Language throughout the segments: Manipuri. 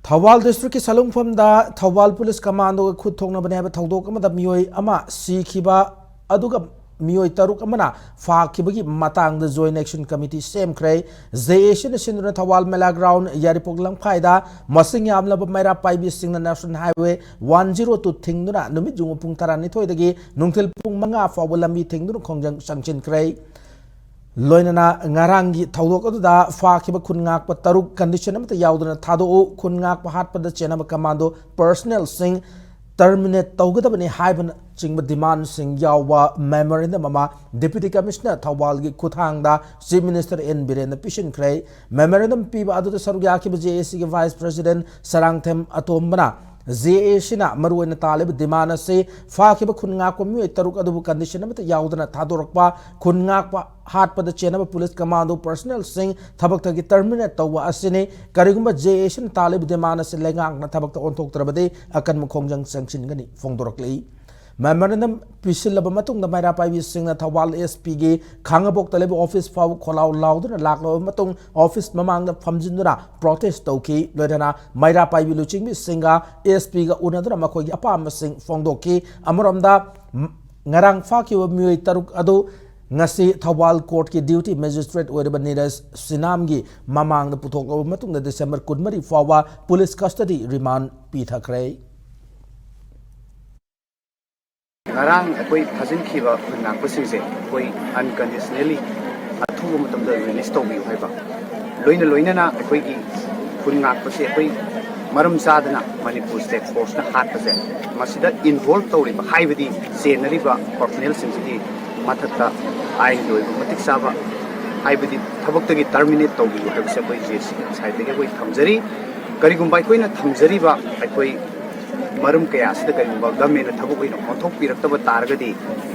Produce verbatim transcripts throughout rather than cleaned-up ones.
ꯊꯧꯕꯥꯜ ꯗꯤꯁꯇ꯭ꯔꯤꯛꯀꯤ ꯁꯂꯨꯡꯐꯝꯗ ꯊꯧꯕꯥꯜ ꯄꯨꯂꯤꯁ ꯀꯃꯥꯟꯗꯣꯒ ꯈꯨꯠ ꯊꯣꯛꯅꯕꯅꯦ ꯍꯥꯏꯕ ꯊꯧꯗꯣꯛ ꯑꯃꯗ ꯃꯤꯑꯣꯏ ꯑꯃ ꯁꯤꯈꯤꯕ, ꯑꯗꯨꯒ ꯃꯤꯑꯣꯏ ꯇꯔꯨꯛ ꯑꯃꯅ ꯐꯥꯈꯤꯕꯒꯤ ꯃꯇꯥꯡꯗ ꯖꯣꯏꯟ ꯑꯦꯛꯁꯟ ꯀꯃꯤꯇꯤ ꯁꯦꯝꯈ꯭ꯔꯦ꯫ ꯖꯦ ꯑꯦ ꯁꯤꯅ ꯁꯤꯟꯗꯨꯅ ꯊꯧꯕꯥꯜ ꯃꯦꯂꯥ ꯒ꯭ꯔꯥꯎꯟ ꯌꯥꯏꯔꯤꯄꯣꯛ ꯂꯝꯈꯥꯏꯗ ꯃꯁꯤꯡ ꯌꯥꯝꯂꯕ ꯃꯩꯔꯥ ꯄꯥꯏꯕꯤꯁꯤꯡꯅ national highway one zero two ꯊꯤꯡꯗꯨꯅ ꯅꯨꯃꯤꯠ ꯌꯨꯡꯕ ꯄꯨꯡ ꯇꯔꯥꯅꯤꯊꯣꯏꯗꯒꯤ ꯅꯨꯡꯊꯤꯜ ꯄꯨꯡ ꯃꯉꯥ ꯐꯥꯎꯕ ꯂꯝꯕꯤ ꯊꯤꯡꯗꯨꯅ ꯈꯣꯡꯖꯪ ꯆꯪꯁꯤꯟꯈ꯭ꯔꯦ꯫ ꯂꯣꯏꯅꯅ ꯉꯔꯥꯡꯒꯤ ꯊꯧꯗꯣꯛ ꯑꯗꯨꯗ ꯐꯥꯈꯤꯕ ꯈꯨꯟ ꯉꯥꯛꯄ ꯇꯔꯨꯛ ꯀꯟꯗꯤꯁꯟ ꯑꯃꯠꯇ ꯌꯥꯎꯗꯅ ꯊꯥꯗꯣꯛꯎ, ꯈꯨꯟ ꯉꯥꯛꯄ ꯍꯥꯠꯄꯗ ꯆꯦꯟꯅꯕ ꯀꯃꯥꯟꯗꯣ ꯄꯔꯁꯅꯦꯜꯁꯤꯡ ꯇꯔꯃꯤꯅꯦꯠ ꯇꯧꯒꯗꯕꯅꯤ ꯍꯥꯏꯕꯅꯆꯤꯡꯕ ꯗꯤꯃꯥꯟꯁꯤꯡ ꯌꯥꯎꯕ ꯃꯦꯃꯣꯔꯦꯟꯗꯝ ꯑꯃ ꯗꯤꯄ꯭ꯌꯨꯇꯤ ꯀꯃꯤꯁꯅꯔ ꯊꯧꯕꯥꯜꯒꯤ ꯈꯨꯠꯊꯥꯡꯗ ꯆꯤꯐ ꯃꯤꯅꯤꯁꯇꯔ ꯑꯦꯟ ꯕꯤꯔꯦꯟꯅ ꯄꯤꯁꯤꯟꯈ꯭ꯔꯦ꯫ ꯃꯦꯃꯣꯔꯦꯟꯗꯝ ꯄꯤꯕ ꯑꯗꯨꯗ ꯁꯔꯨꯛ ꯌꯥꯈꯤꯕ ꯖꯦ ꯑꯦ ꯁꯤꯒꯤ vice president Sarangthem ꯑꯇꯣꯝꯕꯅ J A ꯁꯤꯅ ꯃꯔꯨꯑꯣꯏꯅ ꯇꯥꯜꯂꯤꯕ ꯗꯤꯃꯥꯟ ꯑꯁꯤ ꯐꯥꯈꯤꯕ ꯈꯨꯟ ꯉꯥꯛꯄ ꯃꯤꯑꯣꯏ ꯇꯔꯨꯛ ꯑꯗꯨꯕꯨ ꯀꯟꯗꯤꯁꯟ ꯑꯃꯠꯇ ꯌꯥꯎꯗꯅ ꯊꯥꯗꯣꯔꯛꯄ, ꯈꯨꯟ ꯉꯥꯛꯄ ꯍꯥꯠꯄꯗ ꯆꯦꯟꯅꯕ ꯄꯨꯂꯤꯁ ꯀꯃꯥꯟꯗꯣ ꯄꯔꯁꯅꯦꯜꯁꯤꯡ ꯊꯕꯛꯇꯒꯤ ꯇꯔꯃꯤꯅꯦꯠ ꯇꯧꯕ ꯑꯁꯤꯅꯤ꯫ ꯀꯔꯤꯒꯨꯝꯕ ꯖꯦ ꯑꯦ ꯁꯤꯅ ꯇꯥꯜꯂꯤꯕ ꯗꯤꯃꯥꯟ ꯑꯁꯤ ꯂꯩꯉꯥꯛꯅ ꯊꯕꯛꯇ ꯑꯣꯟꯊꯣꯛꯇ꯭ꯔꯕꯗꯤ ꯑꯀꯟꯕ ꯈꯣꯡꯖꯪ ꯆꯪꯁꯤꯟꯒꯅꯤ ꯐꯣꯡꯗꯣꯔꯛꯂꯤ꯫ ꯃꯦꯃꯣꯔꯦꯟꯗꯝ ꯄꯤꯁꯤꯜꯂꯕ ꯃꯇꯨꯡꯗ ꯃꯩꯔꯥ ꯄꯥꯏꯕꯤꯁꯤꯡꯅ ꯊꯧꯕꯥꯜ ꯑꯦꯁ ꯄꯤꯒꯤ ꯈꯥꯡꯉꯕꯣꯛꯇ ꯂꯩꯕ ꯑꯣꯐꯤꯁ ꯐꯥꯎꯕ ꯈꯣꯜꯂꯥꯎ ꯂꯥꯎꯗꯨꯅ ꯂꯥꯛꯂꯕ ꯃꯇꯨꯡ ꯑꯣꯐꯤꯁ ꯃꯃꯥꯡꯗ ꯐꯝꯖꯤꯟꯗꯨꯅ ꯄ꯭ꯔꯣꯇꯦꯁ ꯇꯧꯈꯤ꯫ ꯂꯣꯏꯅꯅ ꯃꯩꯔꯥ ꯄꯥꯏꯕꯤ ꯂꯨꯆꯤꯡꯕꯤꯁꯤꯡꯒ ꯑꯦꯁ ꯄꯤꯒ ꯎꯅꯗꯨꯅ ꯃꯈꯣꯏꯒꯤ ꯑꯄꯥꯝꯕꯁꯤꯡ ꯐꯣꯡꯗꯣꯛꯈꯤ꯫ ꯑꯃꯔꯣꯝꯗ, ꯉꯔꯥꯡ ꯐꯥꯈꯤꯕ ꯃꯤꯑꯣꯏ ꯇꯔꯨꯛ ꯑꯗꯨ ꯉꯁꯤ ꯊꯧꯕꯥꯜ ꯀꯣꯔꯠꯀꯤ ꯗ꯭ꯌꯨꯇꯤ ꯃꯦꯖꯤꯁꯇ꯭ꯔꯦꯠ ꯑꯣꯏꯔꯤꯕ ꯅꯤꯔꯖ ꯁꯤꯅꯥꯝꯒꯤ ꯃꯃꯥꯡꯗ ꯄꯨꯊꯣꯛꯂꯕ ꯃꯇꯨꯡꯗ ꯗꯤꯁꯦꯝꯕꯔ ꯀꯨꯟꯃꯔꯤ ꯐꯥꯎꯕ ꯄꯨꯂꯤꯁ ꯀꯁꯇꯗꯤ ꯔꯤꯃꯥꯟ ꯄꯤꯊꯈ꯭ꯔꯦ꯫ ꯉꯔꯥꯡ ꯑꯩꯈꯣꯏ ꯐꯥꯖꯤꯟꯈꯤꯕ ꯈꯨꯟ ꯉꯥꯛꯄꯁꯤꯡꯁꯦ ꯑꯩꯈꯣꯏ ꯑꯟꯀꯟꯗꯤꯁꯅꯦꯜꯂꯤ ꯑꯊꯨꯕ ꯃꯇꯝꯗ ꯔꯤꯂꯤꯁ ꯇꯧꯕꯤꯌꯨ ꯍꯥꯏꯕ, ꯂꯣꯏꯅ ꯂꯣꯏꯅꯅ ꯑꯩꯈꯣꯏꯒꯤ ꯈꯨꯟ ꯉꯥꯛꯄꯁꯦ ꯑꯩꯈꯣꯏ ꯃꯔꯝ ꯆꯥꯗꯅ ꯃꯅꯤꯄꯨꯔ ꯁ꯭ꯇꯦꯠ ꯐꯣꯔꯁꯅ ꯍꯥꯠꯄꯁꯦ, ꯃꯁꯤꯗ ꯏꯟꯚꯣꯜꯕ ꯇꯧꯔꯤꯕ, ꯍꯥꯏꯕꯗꯤ ꯆꯦꯟꯅꯔꯤꯕ ꯄꯔꯁꯅꯦꯜꯁꯤꯡꯁꯤꯒꯤ ꯃꯊꯛꯇ ꯑꯥꯏꯟꯒꯤ ꯑꯣꯏꯕ ꯃꯇꯤꯛ ꯆꯥꯕ, ꯍꯥꯏꯕꯗꯤ ꯊꯕꯛꯇꯒꯤ ꯇꯔꯃꯤꯅꯦꯠ ꯇꯧꯕꯤꯌꯨ ꯍꯥꯏꯕꯁꯦ ꯑꯩꯈꯣꯏ ꯖꯦ ꯑꯦ ꯁꯤꯒꯤ ꯁꯥꯏꯠꯇꯒꯤ ꯑꯩꯈꯣꯏ ꯊꯝꯖꯔꯤ꯫ ꯀꯔꯤꯒꯨꯝꯕ ꯑꯩꯈꯣꯏꯅ ꯊꯝꯖꯔꯤꯕ ꯑꯩꯈꯣꯏ ꯃꯔꯝ ꯀꯌꯥ ꯑꯁꯤꯗ ꯀꯔꯤꯒꯨꯝꯕ ꯒꯃꯦꯟꯅ ꯊꯕꯛ ꯑꯣꯏꯅ ꯑꯣꯟꯊꯣꯛꯄꯤꯔꯛꯇꯕ ꯇꯥꯔꯒꯗꯤ,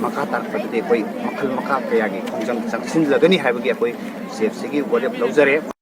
ꯃꯈꯥ ꯇꯥꯔꯛꯄꯗꯗꯤ ꯑꯩꯈꯣꯏ ꯃꯈꯜ ꯃꯈꯥ ꯀꯌꯥꯒꯤ ꯈꯣꯡꯖꯪ ꯆꯪꯁꯤꯜꯂꯒꯅꯤ ꯍꯥꯏꯕꯒꯤ ꯑꯩꯈꯣꯏ ꯖꯦ ꯑꯦ ꯁꯤꯒꯤ ꯋꯥꯔꯦꯞ ꯂꯧꯖꯔꯦ꯫